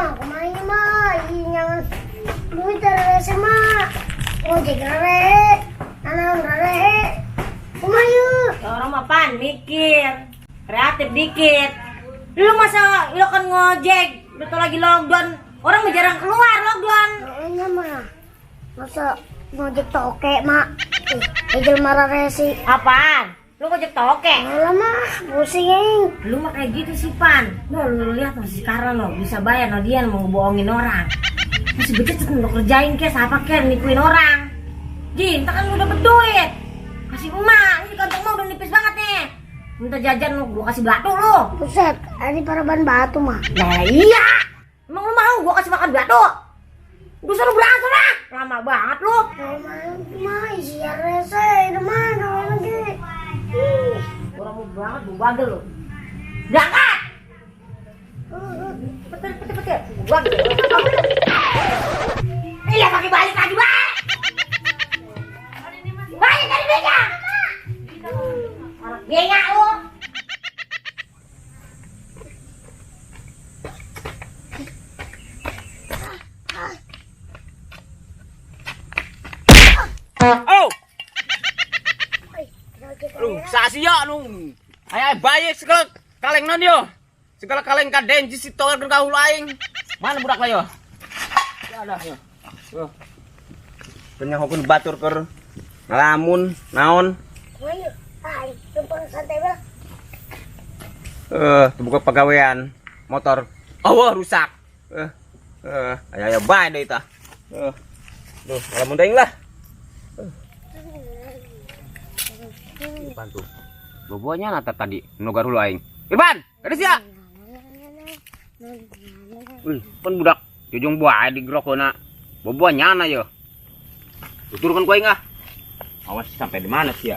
Mah, kumaha ieu mah? Ih, nyangan duit dari SMA. Ngojek rere. Nanaon rere. Kumaha ieu? Orang mah pan mikir, kreatif dikit. Lu masa lu kan ngojek, lu tuh lagi lockdown. Orang mah jarang keluar lockdown. Kayaknya mah. Masa ngojek toke, Mak? Ih, jelema rere sih. Apaan? Lu ngojek toke? Alah mah, pusing aing. Lu mah kayak gitu sih, Pan. Lo, lu lihat masih sekarang lo bisa bayar lo dia mau ngebohongin orang. Masih becet lu kerjain kek, siapa kek nipuin orang. Ji, entar kan lu dapet duit. Kasih emak, ini kantong emak udah nipis banget nih. Minta jajan lu, gua kasih batu lu. Buset, ini paraban batu mah. Lah iya. Emang lu mau gua kasih makan batu? Udah suruh berangkat lah. Lama banget lu. Mah, isi rese, ini mah lagi. Ih. Orang mau banget, gua bagel lu. Berangkat. Betul, betul, betul. Gua bagel. Iya, pakai balik lagi, Bang. Balik dari meja. Orang bengak lu. Oh. Lu sasia lu. Aya bae segala kaleng non yo. Segala kaleng ka denji si tower ka hulu aing. Mana budak lah yo? Ya ada yo. Yo. Penyahokeun batur keur ngalamun naon? Ayo, aing tumpang santai bae. Buka pagawean motor. Oh, rusak. Aya aya bae deui tah. Duh, ngalamun deui lah. Irfan tuh. Bobonya nata tadi nogar hulu aing. Irfan, ada sia. Wih, pan budak jojong buah di grokona. Bobonya na yo. Tuturkan ku aing ah. Awas sampai di mana sia?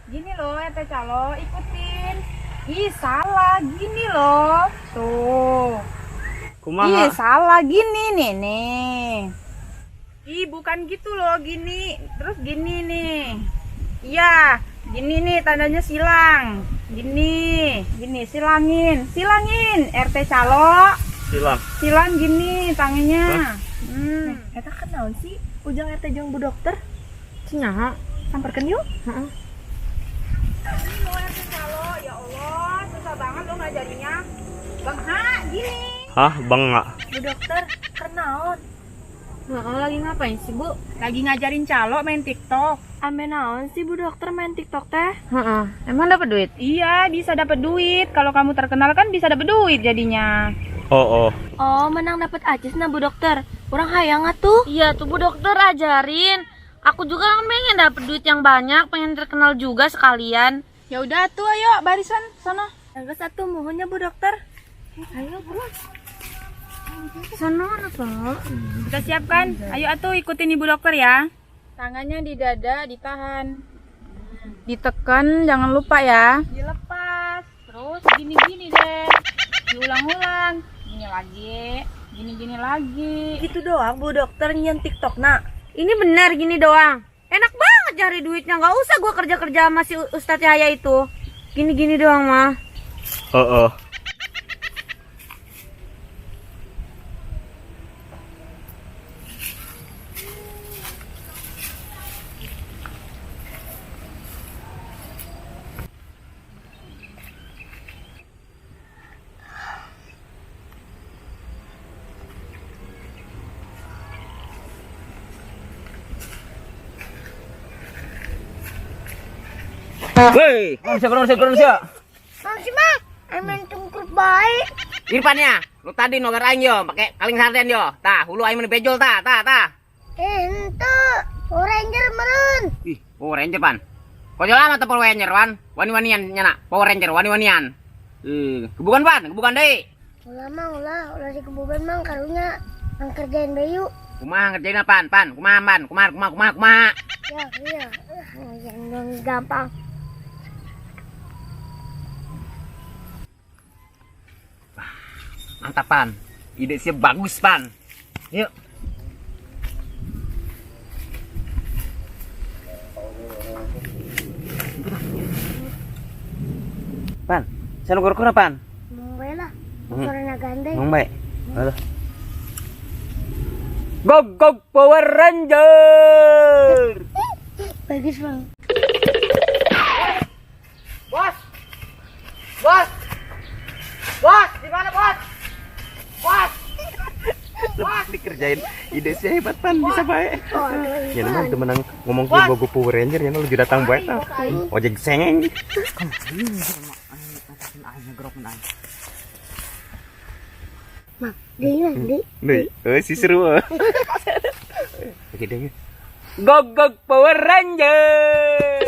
Gini loh, ente calo, ikutin. Ih, salah, gini loh. Tuh. Kumaha? Ih, salah gini nih nih. Ih, bukan gitu loh, gini. Terus gini nih. Iya, gini nih tandanya silang. Gini, gini silangin. Silangin RT calo. Silang. Silang gini tangannya. Hah? Eta kenaon sih? Ujang RT jeung Bu Dokter. Cenyaha, samperkeun yuk. Heeh. Ini loh RT calo, ya Allah, susah banget lo ngajarinya. Bang Ha, gini. Hah, bang Ha. Bu Dokter, kenaon? Nah, lagi ngapain sih, Bu? Lagi ngajarin calo main TikTok. Ame naon sih Bu Dokter main TikTok teh? Heeh. Emang dapat duit? Iya, bisa dapat duit. Kalau kamu terkenal kan bisa dapat duit jadinya. Oh, oh. Oh, menang dapat acis nah Bu Dokter. Urang hayang atuh. Iya tuh Bu Dokter ajarin. Aku juga kan pengen dapet duit yang banyak, pengen terkenal juga sekalian. Ya udah tuh, ayo barisan sono. Geus atuh muhunnya Bu Dokter. Ayo Bu. Sono apa? Udah siap kan? Ayo atuh ikutin Ibu Dokter ya. Tangannya di dada ditahan. Ditekan, jangan lupa ya. Dilepas. Terus gini-gini deh. Diulang-ulang. Gini lagi, gini-gini lagi. Gitu doang Bu Dokter nyian TikTok nak. Ini benar gini doang. Enak banget cari duitnya, nggak usah gua kerja-kerja sama si Ustadz Yahya itu. Gini-gini doang mah. Heeh. Hei, manusia. Manusia mah, main tungkrut baik. Irfan ya, lu tadi nogar aing yo, pakai kaleng sarden yo. Tah, hulu aing meni bejol tah, tah, tah. Ente, Power Ranger meren. Ih, Power Ranger pan. Konyol amat Power Ranger pan. Wani-wanian nyana, Power Ranger wani-wanian. Ih, kebukan pan, kebukan deui. Ulah mah ulah, ulah di kebukan mang karunya ang kerjain bayu. Kumaha ngerjain apaan, pan? Kumaha pan? Kumaha, kumaha, kumaha, kumaha. Ya, iya. Yang gampang. Mantap pan, ide sih bagus pan. Yuk. Pan, sana gor-gor apaan? Mau bae lah. Suaranya gandeng. Ngomong baik. Halo. Gog gog Power Ranger. Bagus bang. Bos. Bos. Bos, di mana bos? Bos. Dikerjain ide sih hebat pan bisa baik. Oh, Ya memang temenang ngomong ke Gogo Power Ranger ya lu datang baik tah. Ojek sengeng. Mak, di lah, di. Nih, si seru. Oke deh. Gog gog Power Ranger.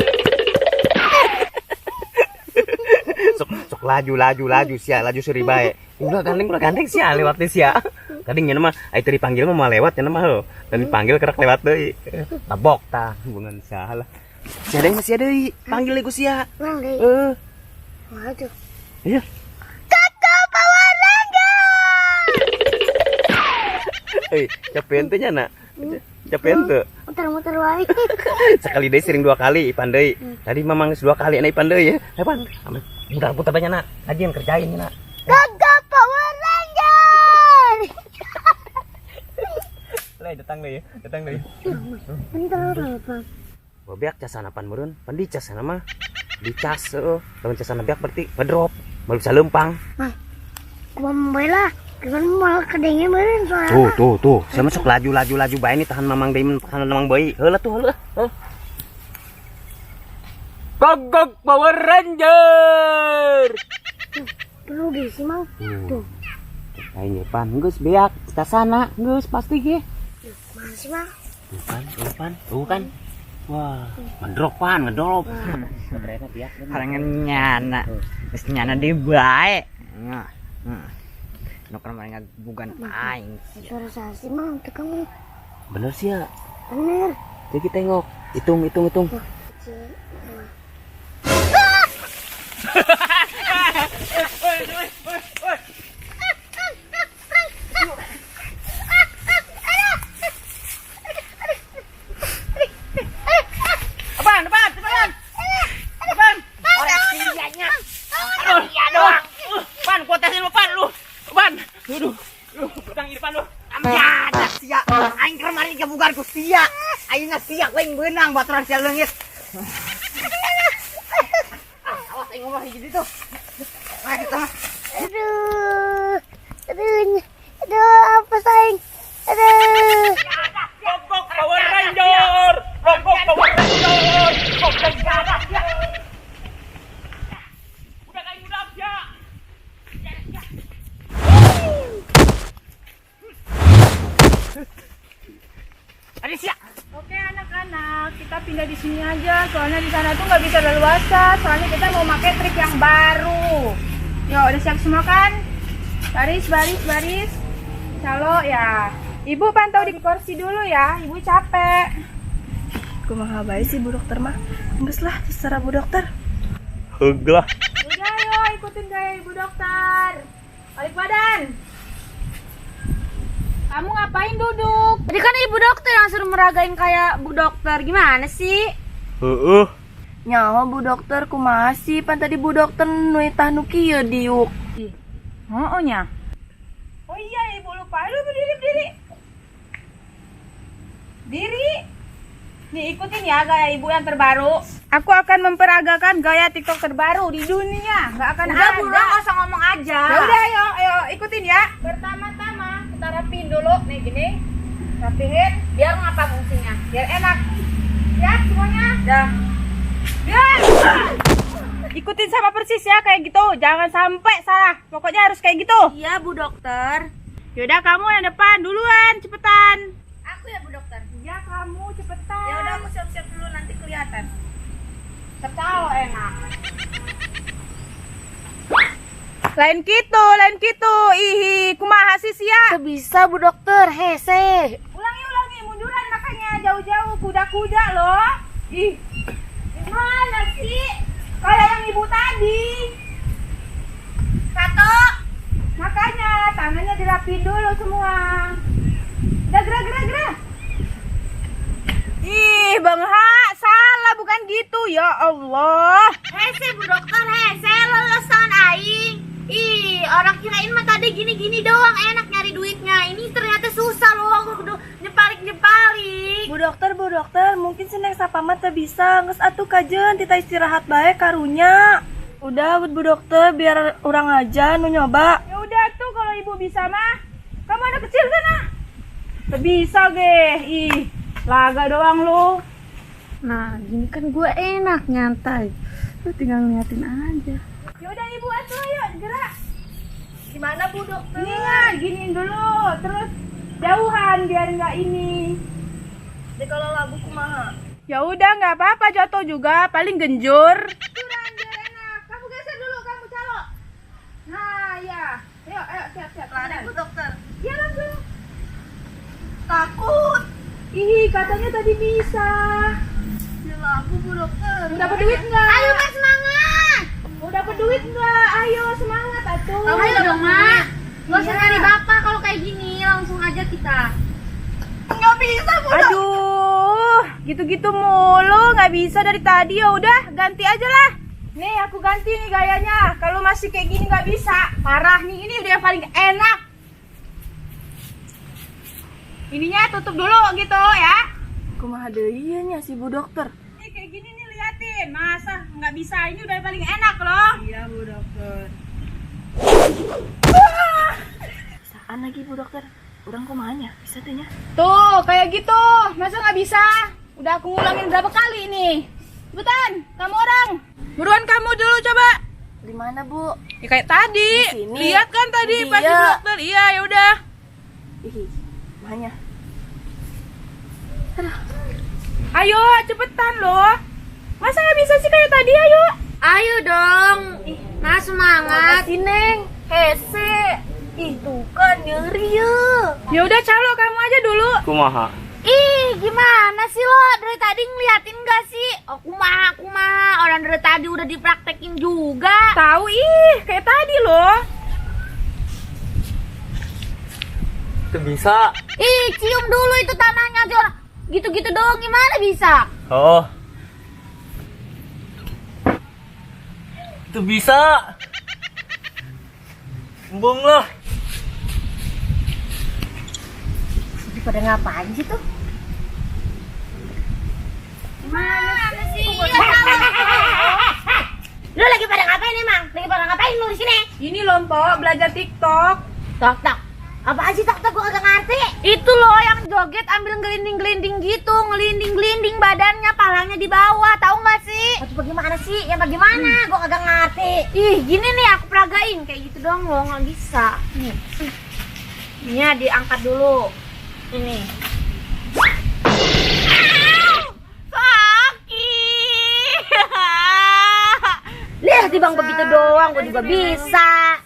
Sok sok laju laju laju sia laju seri bae. Ulah gandeng sia lewat deh sia. Kadang nya mah ai teu dipanggil mah lewat nya mah heuh. Dan dipanggil kerak lewat deui. Tabok tah hubungan salah. Sia deui mah sia deui, panggil deui ku sia. Bang, di. Heeh. Waduh. Iya. Kakak Power Ranger. Eh, capek ente nya nak. Capek ente. Muter-muter wae. Sekali deui sering dua kali Ipan deui. Tadi mamang geus dua kali na Ipan deui ya. Ipan, mutar-putar banyak nak. Kajian kerjain nak. Kakak Power Ranger. Lah datang deui, datang deui. Bentar bang. Bebeak casana pan meureun, pan dicas sana mah. Dicas heueuh. Lamun casana beak berarti ngedrop, moal bisa leumpang. Mah, gua mau lah. Gimana malah kedengin meureun suara. Tuh, tuh, tuh. Saya masuk laju laju laju bae nih tahan mamang deui tahan mamang bayi. Heula tuh, heula. Heuh. Gog gog Power Ranger. Perlu diisi mang. Tuh. Ayo pan geus beak casana geus pasti ge. Masih mang. Tuh kan, tuh kan, tuh kan. Wah, ngedrop pan, ngedrop. Harangan nyana. Geus nyana deui bae. Nah. Nu keur bukan aing. Suara sasi mang tuh kamu. Bener sih ya. Bener. Jadi tengok, hitung, hitung, hitung. Apaan, apaan, cepetan. Apaan? Orang sirianya. Orang sia doang. Pan, gua tesin lu, Pan, lu. Pan. Aduh. Aduh, pedang di depan lu. Amjada sia. Aing keur mari gebugan ku sia. Ayeuna sia lain beunang baturan sia leungit. Awas aing ngomong hiji ditu. Mari kita mah. Aduh. Aduh. Aduh, apa sayang? Aduh. Gog gog Power Ranger. Gog gog Power Ranger. Gog gog Power Ranger. Udah kayak udah ya. Ada sia. Oke anak-anak, kita pindah di sini aja. Soalnya di sana tuh nggak bisa leluasa. Soalnya kita mau pakai trik yang baru. Yo, udah siap semua kan? Baris, baris, baris. Calo ya. Ibu pantau di kursi dulu ya. Ibu capek. Kumaha bae sih Bu Dokter mah. Geus lah terserah Bu Dokter. Heug lah. Udah ayo ikutin gaya ibu dokter. Balik badan. Kamu ngapain duduk? Tadi kan ibu dokter yang suruh meragain kayak bu dokter. Gimana sih? Heeh. Nyawa Bu Dokter kumaha sih pan tadi Bu Dokter nu tah nu kieu diuk. Oh, nya. Oh iya ibu lupa. Aduh berdiri berdiri. Diri. Nih ikutin ya gaya ibu yang terbaru. Aku akan memperagakan gaya TikTok terbaru di dunia. Nggak akan Udah ada. buruan nggak usah ngomong aja. Ya udah ayo ayo ikutin ya. Pertama-tama kita rapiin dulu nih gini. Rapihin Biar ngapa fungsinya? biar enak. Ya semuanya. Dah. Ya. Ikutin sama persis ya kayak gitu. Jangan sampai salah. Pokoknya harus kayak gitu. Iya bu dokter. Yaudah kamu yang depan duluan cepetan. Aku ya bu dokter. Iya kamu cepetan. Ya udah aku siap-siap dulu nanti kelihatan. Tertawa enak. Lain gitu, lain gitu. Ihi, kumaha sih sia? Teu bisa Bu Dokter, hese. Ulangi, ulangi, munduran makanya jauh-jauh kuda-kuda loh. Ih, gimana sih? Kayak yang ibu tadi. Satu. Makanya tangannya dirapiin dulu semua. Udah gerak, gerak, gerak. Ih, Bang Ha, salah bukan gitu. Ya Allah. Hese bu dokter, hese leles. Orang kirain mah tadi gini-gini doang enak nyari duitnya. Ini ternyata susah loh, aku kudu nyepalik-nyepalik. Bu dokter, mungkin si Neng Sapa mah teu bisa. Geus atuh kajeun tita istirahat bae karunya. Udah Bu Dokter, biar urang aja nu nyoba. Ya udah tuh kalau ibu bisa mah. Kamu anak kecil sana. Teu bisa ge. Ih, laga doang lu. Nah, gini kan gue enak nyantai. Lu tinggal ngeliatin aja. Ya udah ibu atuh, ayo gerak. Gimana Bu Dokter? Ini giniin dulu, terus jauhan biar nggak ini. Jadi kalau labu kumaha? Ya udah nggak apa-apa, jatuh juga, paling genjur. Kurang biar enak. Kamu geser dulu, kamu calo. Nah, ya. Ayo, ayo siap-siap. Lari Bu Dokter. Ya langsung. Takut. Ih, katanya tadi bisa. Ya labu Bu Dokter. Mau dapat duit nggak? Ayo Mas, semangat. Mau dapat duit nggak? Ayo semangat atuh. Ayo dong, Mak. Nggak usah nyari bapak kalau kayak gini, langsung aja kita. Nggak bisa Bu Dokter. Aduh, gitu-gitu mulu, nggak bisa dari tadi. Ya udah, ganti aja lah. Nih aku ganti nih gayanya. Kalau masih kayak gini nggak bisa, parah nih. Ini udah yang paling enak. Ininya tutup dulu gitu ya. Kumaha deui nya si Bu Dokter. Nih kayak gini nih liatin, masa nggak bisa, ini udah yang paling enak loh. Iya Bu Dokter. Bisaan lagi Bu Dokter. Urang kumaha nya? Bisa teh nya? Tuh kayak gitu, masa nggak bisa? Udah aku ngulangin berapa kali nih. Cepetan, kamu orang. Buruan kamu dulu coba. Di mana Bu? Ya kayak tadi. Di sini. Lihat kan tadi pas Bu Dokter. Iya, ya udah. Ih, kumaha nya? Ayo cepetan loh. Masa nggak bisa sih kayak tadi? Ayo. Ayo dong. Mas semangat. Makasih Neng. Hese. Itu kan nyeri ya. Ya udah calo kamu aja dulu. Kumaha? Ih, gimana sih lo? Dari tadi ngeliatin gak sih? Oh, kumaha, kumaha. Orang dari tadi udah dipraktekin juga. Tahu ih, kayak tadi loh. Itu bisa. Ih, cium dulu itu tanahnya, Jor. Gitu-gitu doang gimana bisa? Oh. Itu bisa. Embung lah. Itu pada ngapain sih tuh? Gimana sih? Lu lagi pada ngapain emang? Lagi pada ngapain lu di sini? Ini loh, Mpok, belajar TikTok. TikTok. Apaan sih TikTok? Gua kagak ngerti. Itu loh yang joget ambil ngelinding-gelinding gitu, ngelinding-gelinding badannya, palanya di bawah, tahu nggak sih? Aduh, bagaimana sih? Yang bagaimana? Gua kagak ngerti. Ih, gini nih aku peragain kayak gitu doang loh, nggak bisa. Nih. Ini diangkat dulu. Ini. Sakit. Lihat di bang begitu doang, gua juga bisa.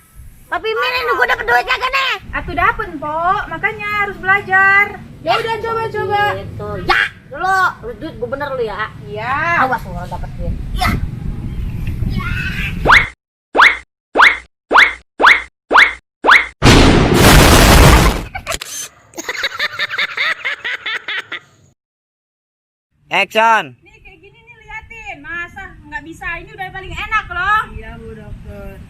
Tapi ini gue dapet duit kagak nih? Atuh dapet, Mpok. Makanya harus belajar. Ya udah coba-coba. Gitu. Ya, dulu. Lu duit gue bener lu ya. Iya. Awas lu kalau dapet duit. Ya. Action. Nih kayak gini nih liatin. Masa nggak bisa? Ini udah paling enak loh. Iya Bu Dokter.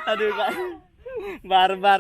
Aduh, Kak. Barbar.